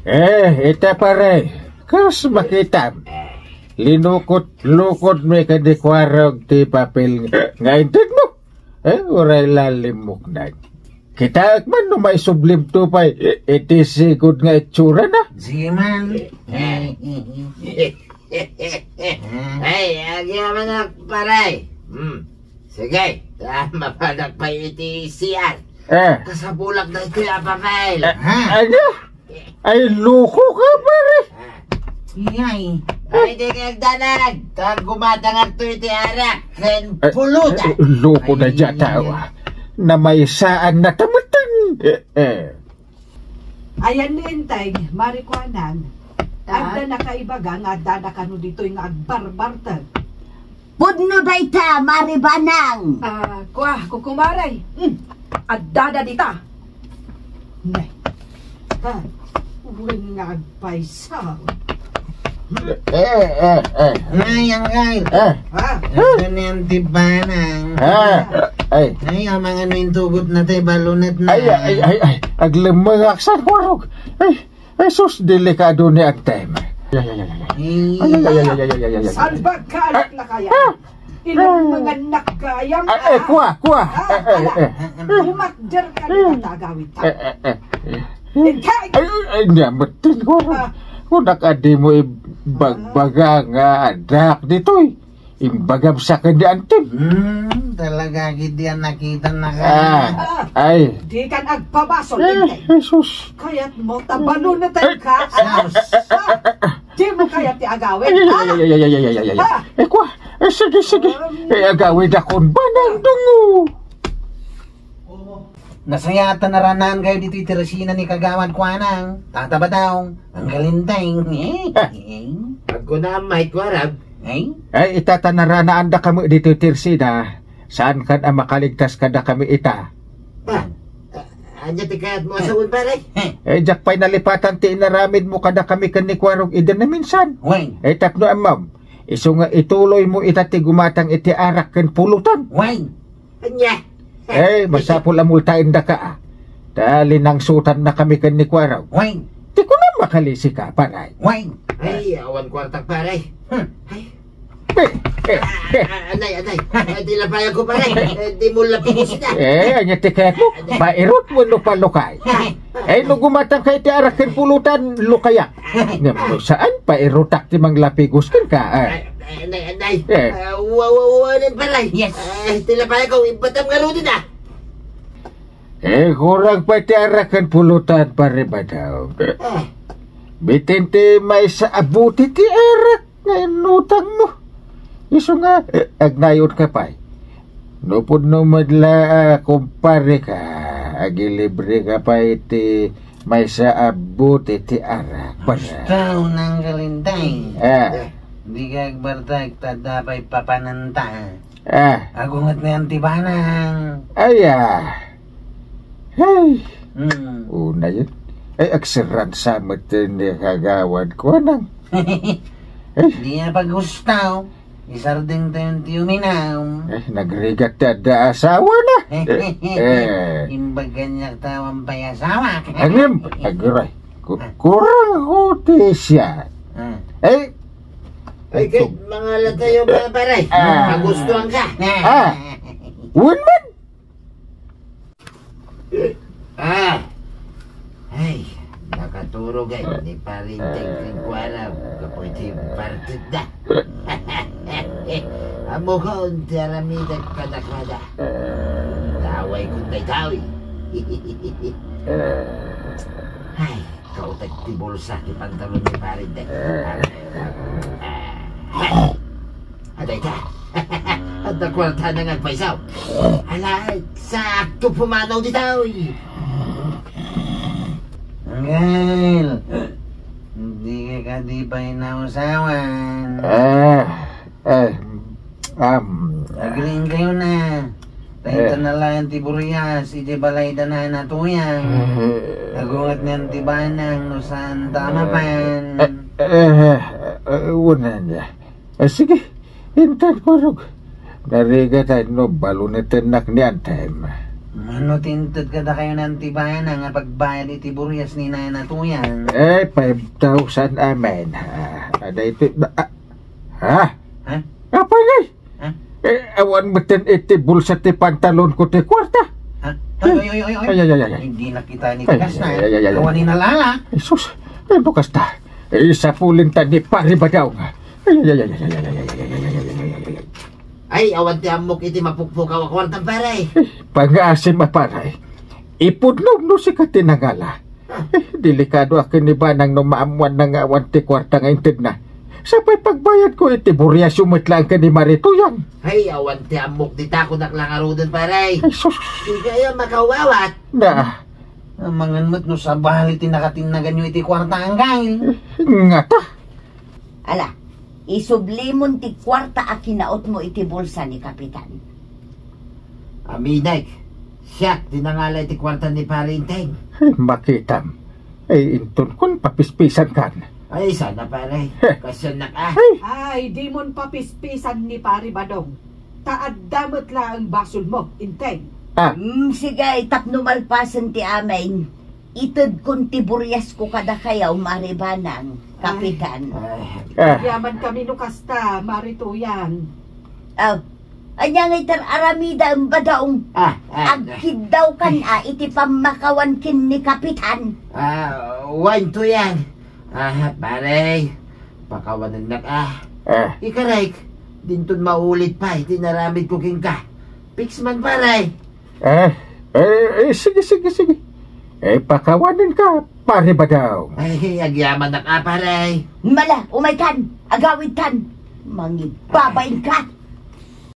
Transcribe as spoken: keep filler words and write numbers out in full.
Eh, ita pare, kas makitam, linukot-lukot mi kadi Kuarog ti papel nga, nga intedmo. Eh, uray la limmuknag. Kitaek man no maisublim to pay iti sigud nga itsurana. Sige man. Ay, agyamanak, pare. Hmm. Sige, ta mapanak pay iti C R. Eh. Kasapulak na iti apapel. Eh, Ha? ano? Ay, loko ka, pare. Iyay. Ay, di ka agdanag. Ta gumatangag to iti arak ken Eh, pulutan. Eh, loko na Ay, dyan, ay, tao, ay. ah. Namaysaan na tamateng. Eh, eh. Ayan ni Enteng, Mari Kuanang. Ah? Adda nakaibaga nga adda na kano ditoy nga agbarbartag. Pudno dayta, Mari Banang. Ah, kua, kukumare. Hmm. Addada dita. Nay. Ha? Wen nga agpaysa. Eh, eh, eh. Nay, Angkal. Eh. Ha? Ito ni Auntie Banang. Ha? Ay. Ay, amang ano yung tugot na tayo, balunat na. Ay, ay, ay, ay. Aglemmengak sa Kuarog. Ay. Jesus, delikado ni Antem. Ay, ay, ay, ay, ay. Ay, ay, ay, ay, ay, ay, ay, ay, ay. Salbag ka, anak na kaya. Ah! Ilang Ah! mga anak kaya Ay, ay, nga. Kuwa, kuwa. Ah, Eh, eh, ala. eh. Bumakder ka Eh. na tagawid ta. Eh, eh, eh. Ay, ay, ay, niya, matin ko. Ah. Kung nakadi mo ibagbaga nga adak ditoy. Imbagam sa kanya, Antim. Hmm, talaga, gid yan, nakita na ka. Ah, Ah, ay. Di kan agpabasol, Eh, Inday. Jesus. Kayat mo, tabalo na tayo Eh, ka. eh, Ah, eh, eh, ah, eh, eh. Di mo kaya ti agawin, Ay, ay, ha? ay, ay, ay, ay, ay, ay, ay, ay. Ah. Eh, kwa, eh, sige, sige. Um, Eh, agawid akon, banang dungo. Nasayaat ta naranaan kayo ditoy ti resina ni Kagawad Kuanang, Tata Badong, Anggal Enteng. Agkuna, Mike Warab. Ay? Ay, ita ta naranaanda kami ditoy ti resina, saan kan a makaligtas kada kami ita. Ah, ah, anya ti kayat mo asawon, pare? Eh, diak pay nalipatan ti inaramid mo kada kami ken ni Kuarog idi naminsan. Wen. Eh, tapno ammom, isu nga ituloy mo ita ti gumatang iti arak ken pulutan. Wen. Anya? Eh, masapul a multaen daka, ah. Ta linangsutan na kami ken ni Kuarog. Wen. Ti kunam makalisi ka, pare. Wen. Ay, awan kwartak, pare. Hmm. Ay. Eh, eh, Ah, eh. ah, anay, anay. Ay, di lapayan ko, pare. Eh, di mo lapigos na. Eh, anya ti kayat mo? Anay. Pairot wenno palukay? Ay. Eh, no gumatang ka iti arak ken pulutan, lukayak. Ngem no saan, pairutak ti manglapigos kenka, eh. Ay, ay, anay, anay. Eh. Ah, wa, wa, wa, anay, pare. Yes. Ay, ti lapayan ko, ibatam nga rudi na. Eh, kurang pay ti arak ken pulutan, pare Badong. Ah. Bitin ti maysa a bote ti arak nga inutang mo. Isu nga, eh, agnayon ka pay. No pudno met la, ah, kumpare ka, agilibre ka pay ti maysa a bote ti arak, pare. Gusto nang kalintay. Ah. Di ka agbartak, ta adda pay papananta. Ah. Agunget ni Auntie Banang. Ay, ah. Hey. Hmm. Una yun. Ay, agseransa met ni Kagawad Kuanang. Eh. Di na paggustaw. Isardeng tayo ti uminam. Eh, nagrigat ti adda asawa na. Eh, eh. Imbag kaniak tawan pay asawa. Angem, aguray. Ku-, Ah. Kurang ko ti siya. Ah. Eh. Ay, kay, mga latayo, pa-, pare. Ah. Magustuhan ka. Ah. Wen man. Ah. Ay, nakaturog ay ni Pare Enteng ken Kuarog, kapoy ti partit da. Ammok ti aramidek kadakuada. Taway kun daytoy. Ay, kautek ti bulsa ti pantalon ni Pare Enteng. Adayta. Adda kuarta na nga agpaysaw. Ala, sakto pumanaw ditoy. Angel, di ka kadi pay nausawan. Ah, eh, um, Agriing kayo na. Tayo Eh. na lang ti buriyas, iti balay da na natuyang. Eh. Agunget ni Auntie Banang, no saan ta mapan. Eh, eh, eh, eh, una niya. Eh, sige, intan Kuarog. Narigat ay no balunetennak ni Antem. Mano ti inted kadakayo ni Auntie Bana nga pagbayad iti burias ni Nana Tuyan? Eh, five thousand amin. Ah, ada iti, ah, ha? Ha? Apay ngay? Ha? Eh, awan metten iti bulsa ti pantalon ko ti kwarta. Ha? Ay, ay, ay, ay, ay. Ay, ay, ay, ay, ay. Hindi nakita ni Ay, Tigas na, ay, ay, ay, ay, ay. Awan ni nalala. Jesus, ay, bukas ta. Isapulin ta ni Pari Badaw nga. Ay, ay, ay, ay, ay. Ay, awan ti ammok iti mapukpukaw a kwarta, pare. Eh, pangaasim a pare. Ipudno no sika ti nangala. Eh, delikado a ken ni Banang no maammuanna nga awan ti kuarta nga intedna. Sapay pagbayad ko iti buriasyo met laeng ken ni Marituyan. Ay, awan ti ammok dita, kunak la ngaruden, pare. Ay, sus. Di kayo makawawat. Da. Amangan met no sabali ti nakatinnaganyo iti kuarta, Anggang. Ngata. Ala, isublimon ti kuarta a kinautmo iti bulsa ni Kapitan. Aminek, siak ti nangala iti kuarta ni Pare Inteng. Ay, makitam. Ay, inton kun papispisankan. Ay, sana, pare. Heh. Kasiannak, ah. Ay. Ay, dimon papispisan ni Pare Badong. Ta adda met laeng basolmo, Inteng. Ah. Mm, sige, tapno malpasen ti amin. Itedkon ti buriasko kadakayo, Mari Banang, Kapitan. Ay. Ah. Yaman kami no kasta, Mari Tuyan. Ah, ania nga itar aramida, Badong? Ah, ah. Agkiddawkan, ah, iti pammakawan ken ni Kapitan. Ah, wen Tuyan. Ah, pare, pakawanennak, ah. Ah. Ikarek, dinton maulit pay ti naramidko kenka. Fix man, pare. Eh, eh, eh, sige, sige, sige. Eh, pakawanen ka, Pare Badaw. Ay, agyamanak, ah, pare. Mala, umaykan, agawidkan. Mangibabain ka.